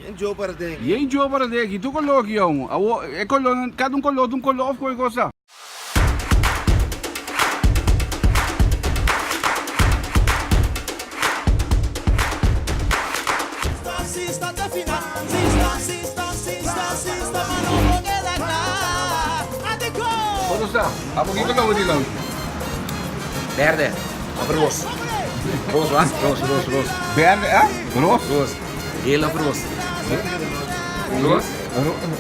Yen djo para den aki. Yen djo para den aki. Tur koló aki yòn. Awor e kolónan, kada un koló ta un koló òf koe kosa? Kono sa? Abo kiko ta wodi Lauchi? Berde of roos? Roos wa? Roos, roos, roos. Berde, eh? Roos? Roos. Geel of roos? Roos?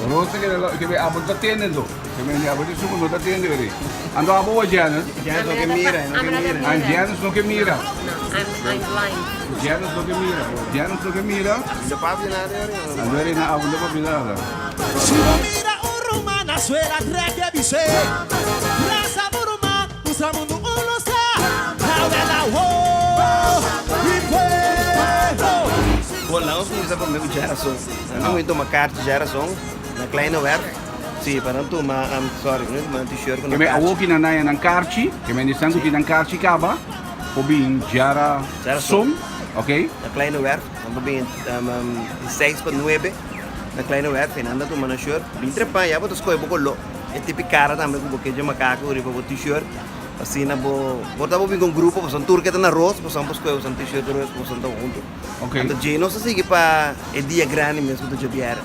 Roos ta keda ke be abo ta tende ento. Ke men abo di suku no ta tende ori. Anto abo wa Janice? Janice no ke mira, no ke mira. An Janice no ke mira. No, I'm, I'm blind. Janice no ke mira. Janice no ke mira. No papia nada ori. Anto ori na abo no papia nada. Si bo mira un ruman na suela trek e bis'é, Brasa bo ruman, mustra mundu un lo sa, Awe la wo i pueblo. Bon, laga nos kuminsá promé ku Jerason. Nan a tuma karchi Jerason na Kleine Werf. Sí, pa nan tuma, sorry, nan tuma nan t-shirt ku nan Keme karchi. awoki nan haya nan karchi, keme esnan ku tin nan karchi kaba por bin Jerason, ok. Na Kleine Werf, nan por bin di seis pa nuebe na Kleine Werf i nan ta tuma nan shirt. Bin trepa ya bo ta skohe bo koló, e tipi kara tambe ku bo ke dje makaku riba bo t-shirt. Asina bo por ta bo bin ku un grupo, pasobra tur ke ta na ros, boso por skohe boso t-shirt ros, boso ta huntu. Ok. Anto dje nos a sigui pa e dia grandi mes ku ta djabièrnè.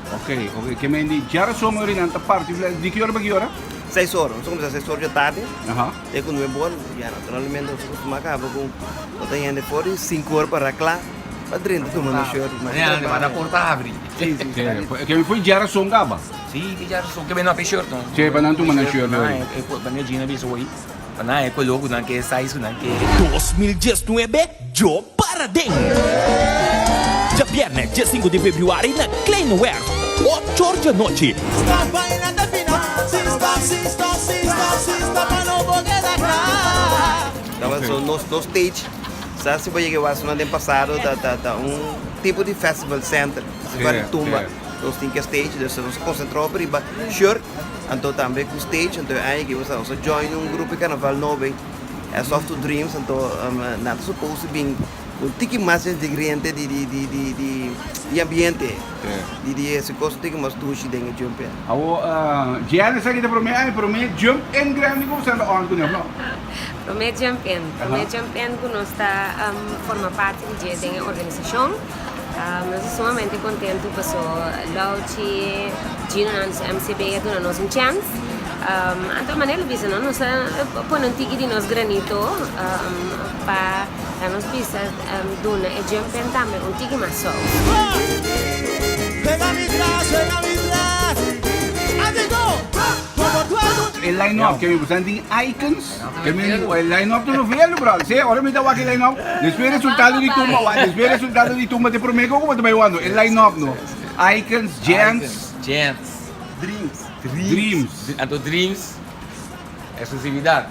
Ok, ok. Ke men di djarason ora nan ta parti fle di ki ora pa ki ora? Seis ora. Nos a kuminsá seis ora dje tardi. Aha. Te ku nuebe ora. Ya naturalmente nos a kustumá kaba ku no ta hende for di sinku ora pa rakla pa drenta tuma nos shirt. Mañana te manda porta habri. Si, si, si. Ke men foi djarason kaba? Si, di djarason. Ke men no a pe shirt no. Si, pa nan tuma nan shirt. Na e pa mi Gina bisa hoy. Pa nan e koló ku nan ke, size ku nan ke. 2019 Djo para den! Djabièrnè diesinku di febrüari na Kleine Werf, ocho or djanochi. Tabata so nos nos stage sa si bo yega e wasonan den pasado ta ta ta un tipo di festival center si bar di tumba nos tin ke stage dus nos a konsentrá hopi riba shirt anto tambe ku stage anto e aña aki nos a join un grupo di karnaval nobo ei. As of to dreams anto nan ta supos di bin un tiki mas ingrediente di di di di di di ambiente di di ese kos un tiki mas dushi den e jump in. Awo Janice aki ta prome aña prome jump in grandi ku bo senta on ku nos no? Prome jump in, prome jump in ku nos ta forma parti di dje den e organisashon. Nos ta sumamente kontentu paso Louchi, Gino nan di MCB a duna nos un chèns. Anto manera lo bisa no, nos a pone un tiki di nos granito pa laga nos bisa duna e jump in tambe un tiki mas sou. E line up ke mi bosan tin icons ke mi e line up ta novelo bro si ora mi ta wak e line up despues resultado di tumba wak despues resultado di tumba te prome ku bo ta bai wak e line up no icons gents Gents Dreams dreams Anto dreams exclusividad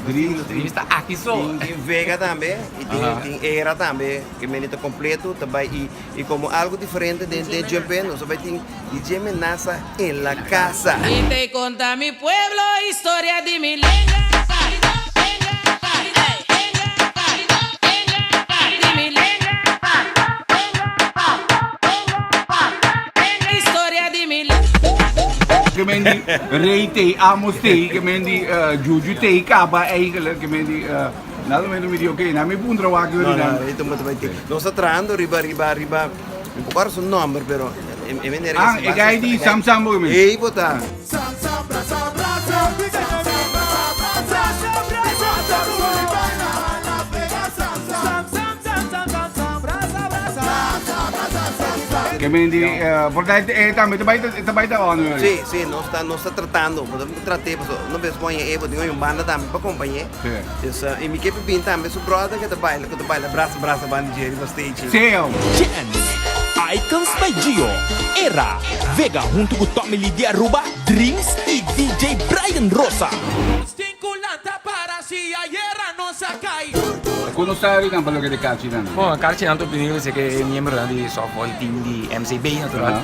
dreams Dreams ta aki so Tin Vega tambe y tin Era tambe ke meni ta completo ta bai y Y como algo diferente den den Jump-In, nos a bay tin DJ Menasa en la casa. Mi te conta mi pueblo historia di mi lenga Historia di mi Ke men di Rey tei, Amos tei, ke men di Juju tei kaba eigenlijk, ke men di Nada momento mi di ok, na mi puntra wak No, no, ahorita mi ta bai tin. Nos ta trahando riba, riba, riba, mi por acuerdo su nomber, pero e, e meneer Ah, e guy di Sam Sam bo mi. Ey bo ta. Ke men di, por ta e tambe ta bai ta bai ta on. Si, si, nos ta, nos ta tratando, bo ta trate, pasobra no bes pon e bo tin un banda tambe pa acompañe. Dus y mi ke bin tambe su brother ke ta baila ku ta baila brasa brasa banda dje riba stage. Seo. Chance, Icons by Gio, Era, Vega hunto ku Tommy Lee di Aruba, Dreams y DJ Brian Rosa. Nos tin cu lanta para si ayera nos a cay. Ku no sa rinan pa loke di karchinan? Bon, karchinan ta opinion esei ke e miembronan di softball team di MCB natural.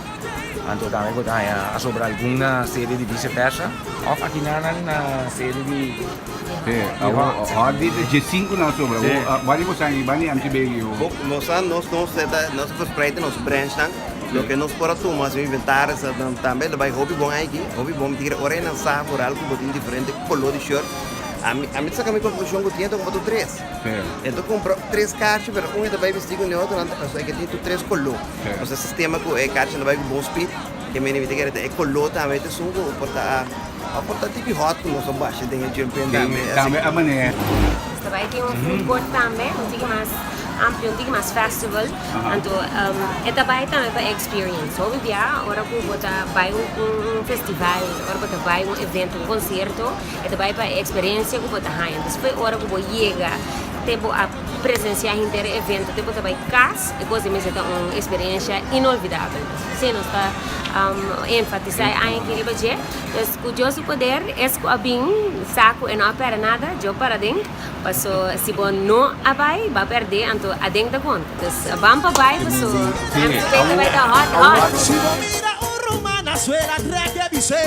Anto tambe bo ta haña a sobra algun na sede di Vice Versa òf aki nan na sede di Sí, awor hòt di dje sinku nan sobra. Sí. Bani bo sa bani MCB yo. Bo, nos a nos nos ta nos verspreid nos branchnan. Loke nos por a tuma asina inventaris nan tambe lo bai hopi bon aki, hopi bon tira ora e nan sa vooral ku bo tin diferente koló di shirt. Ami ami ta saka mi konklushon ku tin e ta kumpra tur tres. Sí. E ta kumpra tres karchi pero un e ta bai bisti ku e otro nan ta pasobra e ke tin tur tres koló. Sí. Nos e sistema ku e karchi ta bai ku bon speed ke mene mi ta kere ta e koló tambe ta esun ku por ta a por ta tipi hot ku nos a basha den e jump in tambe. Tambe a manera. Nos ta bai tin un food court tambe, un tiki mas amplio, un tiki mas festival. Anto e ta bai tambe pa experience. Hopi bia ora ku bo ta bai un un festival, ora bo ta bai un evento, un concierto, e ta bai pa e experiencia ku bo ta haña. Despues ora ku bo yega te bo a presencia henter e evento, te bo ta bai cas, e cos di mester ta un experiencia inolvidabel. Si nos ta enfatisa e aña aki riba dje. Pues ku Dios su poder es ku a bin sa ku e no a perde nada, djo para den, paso si bo no a bai, bo a perde, anto aden ta konta. Dus ban pa bai paso MCB ta bai ta hot hot. Si bo mira un ruman na suela trek e bis'é.